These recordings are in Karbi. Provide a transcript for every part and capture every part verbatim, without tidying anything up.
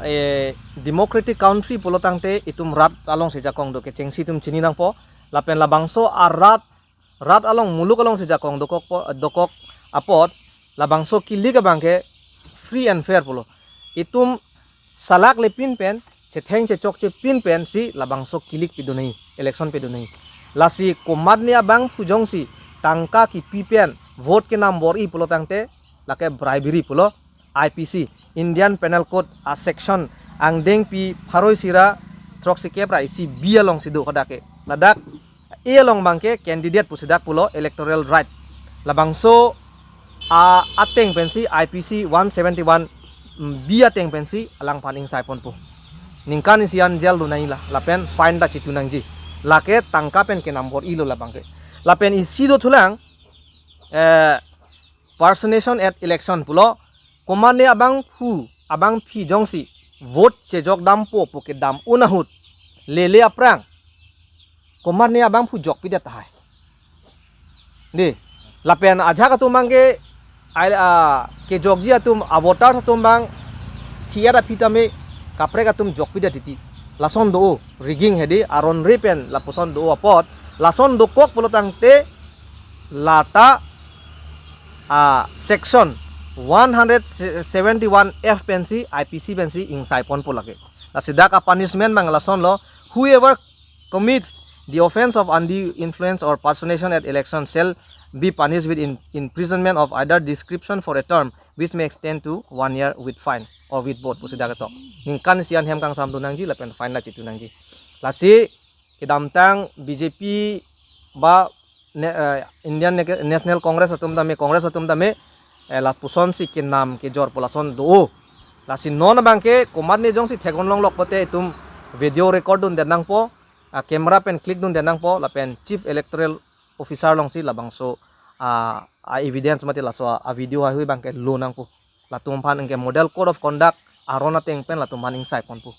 eh, democratic country pulo tangte itum rat alongsi jakong do, kechengsi itum chini nangpo. Lapen labangso arat, rat along, muluk alongsi jakong dokok po, dokok apot labangso kilik abangke free and fair pulo. Itum salak lepin pen, chetheng chechokche pin pensi labangso kilik pidun nangji, election pidun nangji. Lasi komatne abangphu jongsi tangka kipi pen vote kenam bor-i pulo tangte, lake bribery pulo. I P C, Indian Penal Code a section angdengpi pharo isi ra throksi kep ra isi B alongsi do hadak ke. Ladak A along abangke candidate pusi dak pulo, electoral right. Labangso a ateng pensi I P C one seventy-one, mm, B ateng pensi alangphan ingsai ponpo. Ningkan isi an jail dun nangji la, lapen fine ta chitu nangji. Lake tangka pen kenam bor-ilo labangke. Lapen isi dothulang, eh, personation at election pulo, komatne abangphu, abangpi jongsi vote chejok dampo pu kedam un ahut, lele aphrang komatne abangphu jokpidet tahai. Dei, lapen ajahak atum abangke, ai, ah, kejokji atum, a voters atum abang thi-et aphi tame kaprek atum jokpidet titi. Lason do, rigging hedi, aron re pen lapuson do apot, lason dokok pulo tangte lata, ah, section one hundred seventy-one F pensi, I P C pensi ingsai ponpo lake. Lasi dak a punishment abang lasonlo, whoever commits the offence of undue influence or personation at election shall be punished with in, imprisonment of either description for a term which may extend to one year with fine or with both, pusi dak ketok. Ningkan isi an hem kangsam dun nangji lapen fine ta chitu nangji. Lasi kedamtang B J P ba ne-, eh, Indian Ne-, National Congress atum tame, Congress atum tame, eh, lapusonsi kenam kejor pu lason do. Lasi non abangke komatne jongsi theklong longlok pote itum video record dundet nangpo, ah, camera pen click dundet nangpo, lapen Chief Electoral Officer alongsi labangso, ah, ah, evidence mate laso, ah, video haihui abangke lo nangpo. Latum aphan anke model code of conduct aron ateng pen latum aphan ingsai ponpo.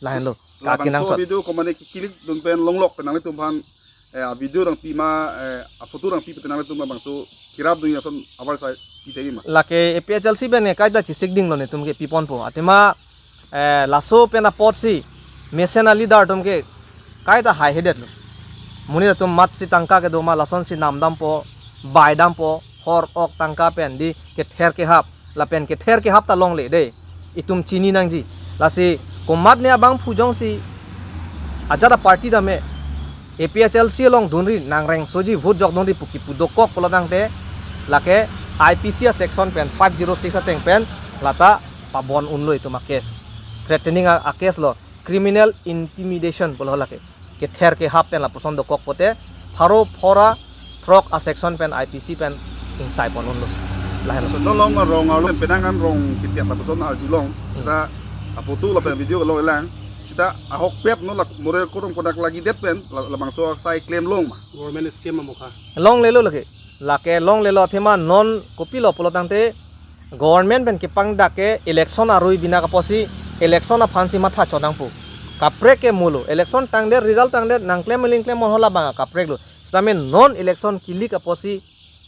Lahenlo. Labangso kakinang sot video komatne kilik dun pen longlok pen nanglitum aphan, eh, a video nangpi ma, eh, a photo nangpi pen nanglitum labangso kirap dun ason abar sai pi tegi ma. Lake A P H L C pen kaita chisik dinglo netum ke pi ponpo. Athema, eh, laso pen apotsi mesen a leader atum ke kaita haihedetlo. Monit atum matsi tangka kedo ma lasonsi nam dampo, bai dampo, hor ok tangka pen dei kether kehap, lapen kether kehap ta longle dei. Itum chini nangji. Lasi komatne abangphu jongsi ajat a party tame A P H L C along dunri, nangrengsoji vote jok dunri pu kipu dokok pulo tangte, lake I P C a section pen five zero six ateng pen lata pabon unlo itum a case. Threatening a, a case lo, criminal intimidation pulo lake. Kether kehap pen lapuson dokok pote, pharo phora throk a section pen I P C pen ingsai pon unlo. Lahenlo. So, non long rong arlo penang an rong kitiak lapuson arjulong. Seta a photo lapen video long elang. Seta ahokpet non la model code of conduct lagi det pen la, labangso sai klem long ma. Government scheme amokha. Longlelo lake. Lake longlelo athema non kopilo pulo tangte government pen kepangdak ke election arui binak apotsi election aphansi matha chot nangpo. Kaprek ke mulo. Election tangdet, result tangdet, nangklem eling klem mon hala abang kaprek lo. Sitame non election kilik apotsi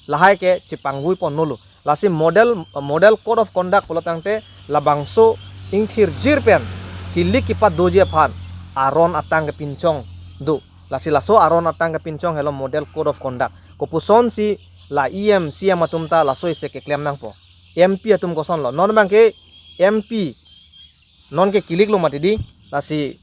lahai ke chepangvui ponnolo. Lasi model, model code of conduct pulo tangte labangso ingthirjir pen kilik kipat doji aphan aron atang kepinchong do. Lasi laso aron atang kepinchong helo model code of conduct. Kopusonsi la E M, C M atum ta laso isi keklem nangpo. M P atum kosonlo. Non abangke M P non ke kiliklo mati dei. Lasi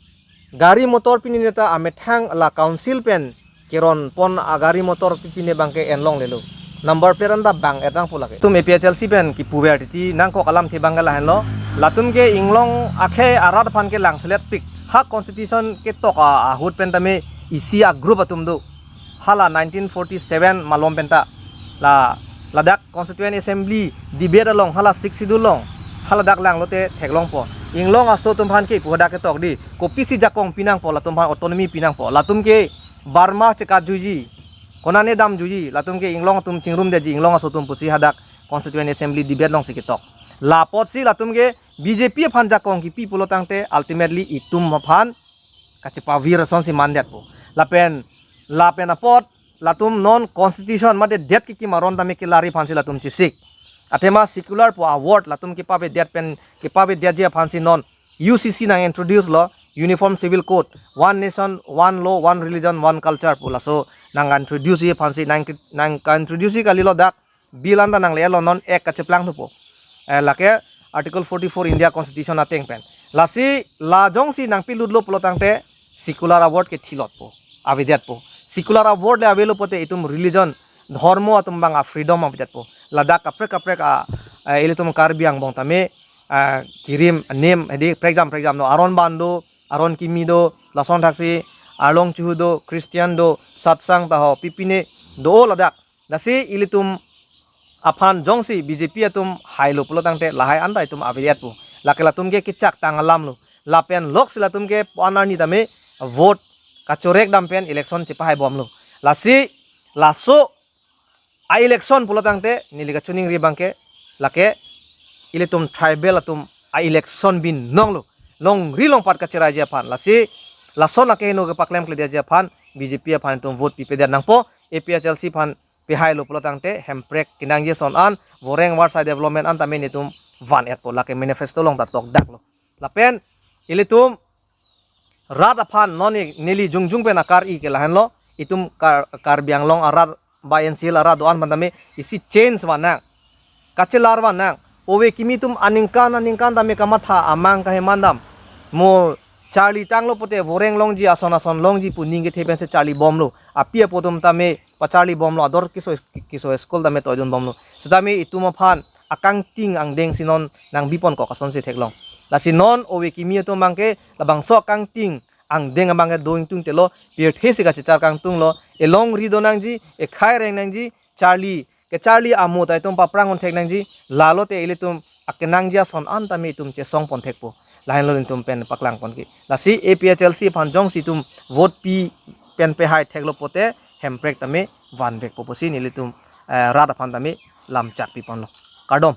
gari motor pini neta amethang la council pen keron pon a gari motor pi pine abangke en longlelo. Number plate anta bang-et nangpo lake. Itum A P H L C pen kipuver titi nangkok alamthe abangke lahenlo. Latum ke inglong akhei arat aphan ke langselet pik. Ha constitution ketok a, ahut pen tame isi a group atum do. Hala nineteen forty-seven malom penta la ladak Constituent Assembly debate along hala Sixth Schedule along haladak langlote theklongpo. Inglong aso atum aphan ke pu hadak ketok dei. Kopisi jakong pinangpo, latum aphan autonomy pinangpo. Latum ke Burma chekatjuiji, konane damjuiji, latum ke inglong atum chingrumdetji inglong aso atum pusi hadak Constituent Assembly debate alongsi ketok. Lapotsi latum ke B J P aphan jakong kipi pulo tangte ultimately itum aphan kachepavir asonsi mandetpo. Lapen, lapen apot latum non constitution mate det kekim aron tame kelari aphansi latum chesik. Athema secular pu a word latum kepavedet pen, kepavedetji aphansi non U C C nang introduce lo, Uniform Civil Code, One Nation, One Law, One Religion, One Culture pu laso nang introduce ji aphansi, nang, nang introduce ji kali lo, dak bill anta nang le lo, non act kacheplang thupo. Eh, lake Article forty-four India Constitution ateng pen. Lasi la jongsi nangpilut lo pulo tangte secular a-vote ke thilot po, avedet po. Secular a-vote le avelo pote itum religion, dhormo atum abang a-freedom avedet po. Ladak kaprek kaprek a, eh, ilitum Karbi angbong tame, eh, kirim anim hedi prekjam prekjam do, aron ban do, aron kimi do, lason thaksi arlong chuhu do, Christian do, satsang ta ho, pipine do ladak. Lasi ilitum aphan jongsi B J P atum hailo pulo tangte lahai anta itum avedet po. Lake latum ke kechak tang alam lo. Lapen loksi latum ke pu-an arni tame vote kachorek dam pen election chepahai bom lo. Lasi laso a-election pulo tangte neli kachiningri abang ke lake ilitum tribal atum a-election binong lo. Longri longpat kacherai ji aphan. Lasi lason akeheno kepaklem kledetji aphan B J P aphan itum vote pipedet nangpo. A P H L C aphan pehailo pulo tangte hemprek kenangji ason an, voreng varsai development an tame netum van-et po, lake manifesto along ta tokdak lo. Lapen ilitum rat aphan non neli jongjong pen akar-i ke lahenlo, itum Kar-, Karbi Anglong arat ba N C L arat do-an aphan tame isi change vannang, kachelar vannang. Ove kimi atum aningkan aningkan tame kamatha, amang kaheman dam. Mo charli tanglo pote voreng longji, ason ason longji pu ning kethe pensi charli bomlo. Api apo atum tame pacharli bomlo, ador kiso kiso school tame toidun bomlo. Setame itum aphan akangting angdeng si non nangbiponkok asonsi theklong. Lasi non ove kimi atum abang ke labangso akangting angdeng abang ke do ingtungte lo, pirthe si kachechar kangtung lo, elongri do nangji, ekhai reng nangji, charli, kecharli amo ta itum paphrang un thek nangji, lalote ilitum akenangji ason an tame itum chesong pon thekpo. Lahenlo itum pen paklang ponke. Lasi A P H L C aphan jongsi itum vote pi pen pehai theklo pote hemprek tame vanvekpo pusi nelitum, eh, rat aphan tame lamchak piponlo. Kardom.